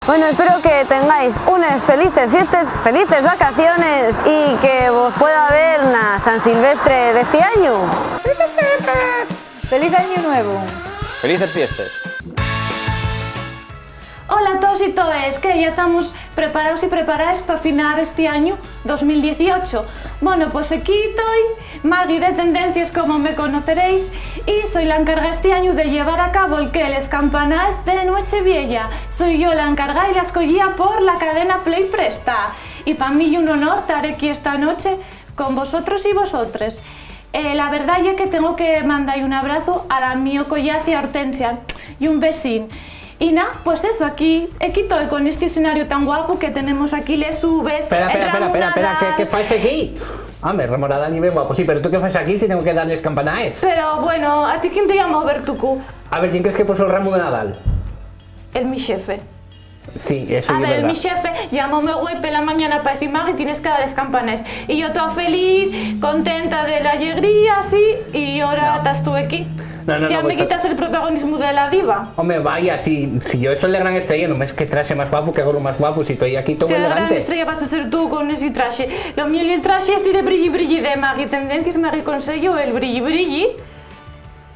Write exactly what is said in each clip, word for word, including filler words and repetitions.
Bueno, espero que tengáis unes felices fiestes, felices vacaciones y que vos pueda ver na San Silvestre d'esti añu. ¡Feliz Añu Nuevu! ¡Felices fiestes! Hola a toos y toes, que ya tamos preparaos y preparaes pa finar esti añu dos mil dieciocho. Bueno, pues aquí toi, Maggie de Tendencies, como me conoceréis, y soi la encargá esti añu de llevar a cabo el que les campanaes de Nuecheviella. Soi yo la encargá y la escoyía por la cadena Play Presta. Y pa mí ye un honor tar equí esta noche con vosotros y vosotres. Eh, la verdá ye que tengo que mandar un abrazu a la mio collacia Hortensia y un besín. Y na, pues eso, aquí, equí toi con esti escenario tan guapu que tenemos aquí, les uves, el ramo Nadal. Espera, espera, espera, espera, ¿qué, qué fais aquí? Home, ramo Nadal y bien guapo, sí, pero ¿tú qué fais aquí si tengo que darles campanaes? Pero bueno, ¿a ti quién te llamó, Bertucu? A ver, ¿quién crees que puso el ramo de Nadal? El mi xefe. Sí, eso. A ver, el mi xefe llamóme güei pela mañana pa decir, Maggie, tienes que dar les campanaes. Y yo toda feliz, contenta de la alegría, sí, y ahora tas tú aquí. No, no, no, ya me quitas el protagonismo de la diva. Home, vaya, si, si yo soy la gran estrella, no me es que traxe más guapo, que gorro más guapo, si estoy aquí todo elegante. Qué gran estrella vas a ser tú con ese traje. Lo mío y el traje este de brilli brilli de Maggie Tendencies, Maggie Consejo, el brilli brilli.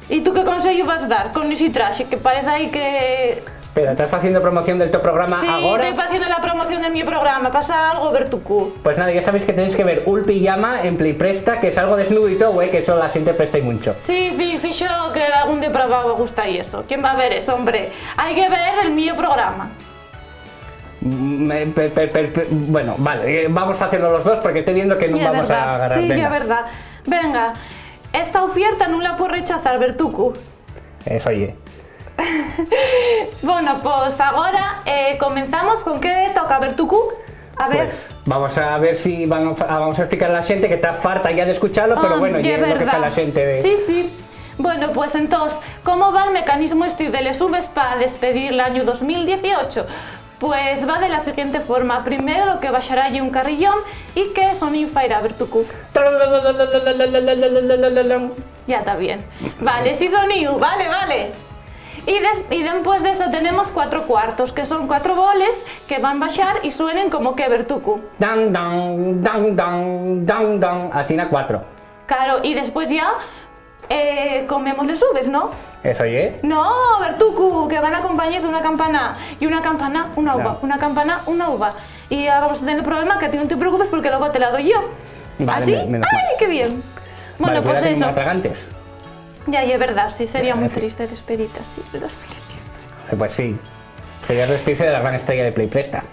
¿Y tú qué conseyu vas dar con esi traxe? Que parece ahí que... Pero, ¿estás haciendo promoción del tu programa agora? Sí, estoy haciendo la promoción de mi programa. ¿Pasa algo, Bertucu? Pues nada, ya sabéis que tenéis que ver Ul Pijama en Play Presta, que salgo desnudo y todo, güey, que eso la gente presta y mucho. Sí, fi-, fixo que algún depravado gusta y eso. ¿Quién va a ver eso, hombre? Hay que ver el mío programa. Mm, eh, pe-, pe-, pe-, pe-, bueno, vale, eh, vamos a hacerlo los dos porque estoy viendo que no vamos a ganar. Sí, ya verdad. Venga. Esta oferta nun la puedes rechazar, Bertucu. Eso ye. Bueno, pues agora, eh, comenzamos con qué toca, Bertucu. A ver. Pues vamos a ver si van a, vamos a explicar a la gente que está farta ya de escucharlo, pero bueno, ye lo que fai la gente de... Sí, sí. Bueno, pues entós, ¿cómo va el mecanismo este de les uves pa despedir l'añu dos mil dieciocho? Pues va de la siguiente forma. Primero lo que baxará ye un carrillón y qué soníu faerá, Bertucu. Ya ta bien. Vale, sí soníu, vale, vale. Y des-, y dempués d'eso tenemos cuatro cuartos, que son cuatro boles que van baxar y suenen como que, Bertucu. Dan, dan, dan, dan, dan, dan, asina cuatro. Claro, y después ya eh, comemos les uves, ¿no? Eso ye. No, Bertucu, que van acompañes d'una campana. Y una campana, una uva. Ya. Una campana, una uva. Y ya vamos a tener el problema que ti nun te preocupes porque la uva te la doy yo. Vale, ¿así? Me-, menos mal. ¡Ay, qué bien! Bueno, pues eso. Vale, cuidado que me atragantes. Ya, y es verdad, sí, sería muy triste despedirte así del dos mil dieciocho. Eh, pues sí. Sería despedirse de la gran estrella de Play Presta.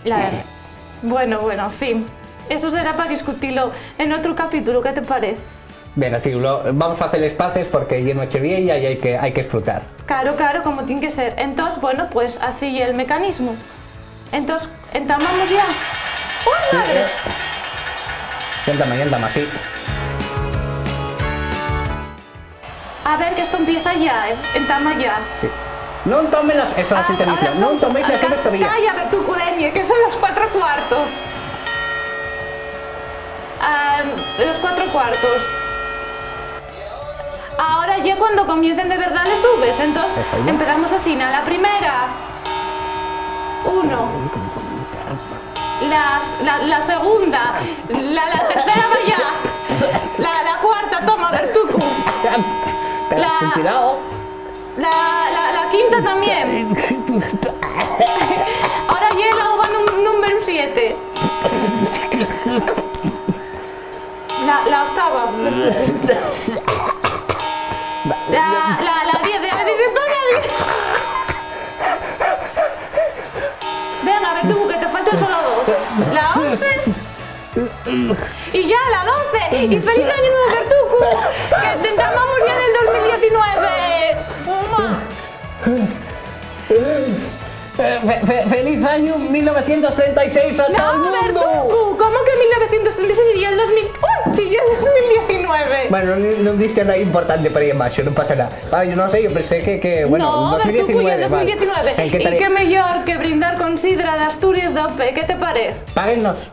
La verdad. Bueno, bueno, en fin. Eso será pa discutilo en otru capítulo, ¿qué te parez? Venga, sí, lo, vamos a facer les paces porque ye Nuecheviella y hai que, hai que esfrutar. Claro, claro, como tien que ser. Entós, bueno, pues así ye el mecanismo. Entós, ¿entamamos ya? ¡Ui, madre! Sí, eh. Ya entama, ya entama, sí. A ver, que esto empieza ya, eh. Entama ya. Sí. Non tomen las, eso, así te dice, non toméis las uves todavía. Calla, Bertucu, leñe, que son los cuatro cuartos. Ah, los cuatro cuartos. Ahora ya cuando comiencen de verdad les uves, entós empezamos asina. La primera, uno. La, la, la segunda, la, la tercera va ya. La, la cuarta, toma, Bertucu. La, la, la, la quinta también. Ahora ye la uva num-, número siete. La, la octava, Bertucu. La, la, la diez, ya me dices, "No, la diez". Venga, Bertucu, que te faltan solo dos. La once. Y ya, la doce. Y feliz año nuevo, Bertucu. Que te entamamos ya en el dos mil diecinueve. Uma. Eh, fe-, fe-, feliz añu mil novecientos trenta y seis a todo el mundo. No, Bertucu, ¿cómo que mil novecientos trenta y seis y ya el dos mil? ¡Uy! Sí, ya el dos mil diecinueve. Bueno, no, no diste nada importante para ir más, no pasa nada. Ah, yo no sé, yo pensé que, que, bueno, no, dos mil diecinueve, Bertucu, ya el dos mil diecinueve. Vale. ¿En qué tal? Y qué mejor que brindar con sidra de Asturias de Ope, ¿qué te parece? Páguennos.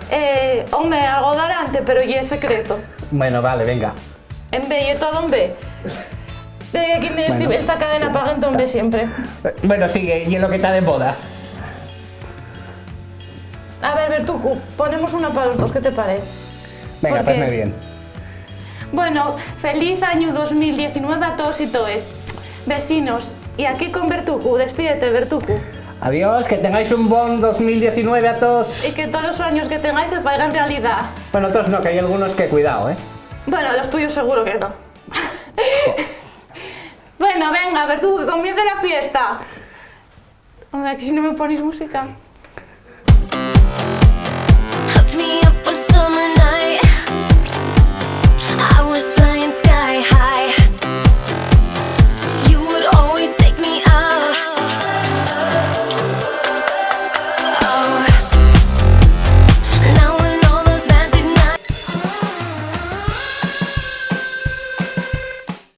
Eh, home, algo darante, pero ye secreto. Bueno, vale, venga. En B, ye todo en B. De que me esti-, bueno, esta cadena paga en B siempre. Bueno, sigue, y es lo que está de moda. Bertucu, ponemos una pa los dos, ¿qué te parez? Venga, Porque- parece bien. Bueno, feliz añu dos mil diecinueve a toos y toes. Vecinos, y aquí con Bertucu, despídete, Bertucu. Adiós, que tengáis un bon dos mil diecinueve a toos. Y que todos los sueños que tengáis se faigan realidad. Bueno, toos no, que hai algunos que cuidao, ¿eh? Bueno, los tuyos seguro que no. Bueno, venga, Bertucu, que comience la fiesta. Hombre, aquí si no me ponéis música.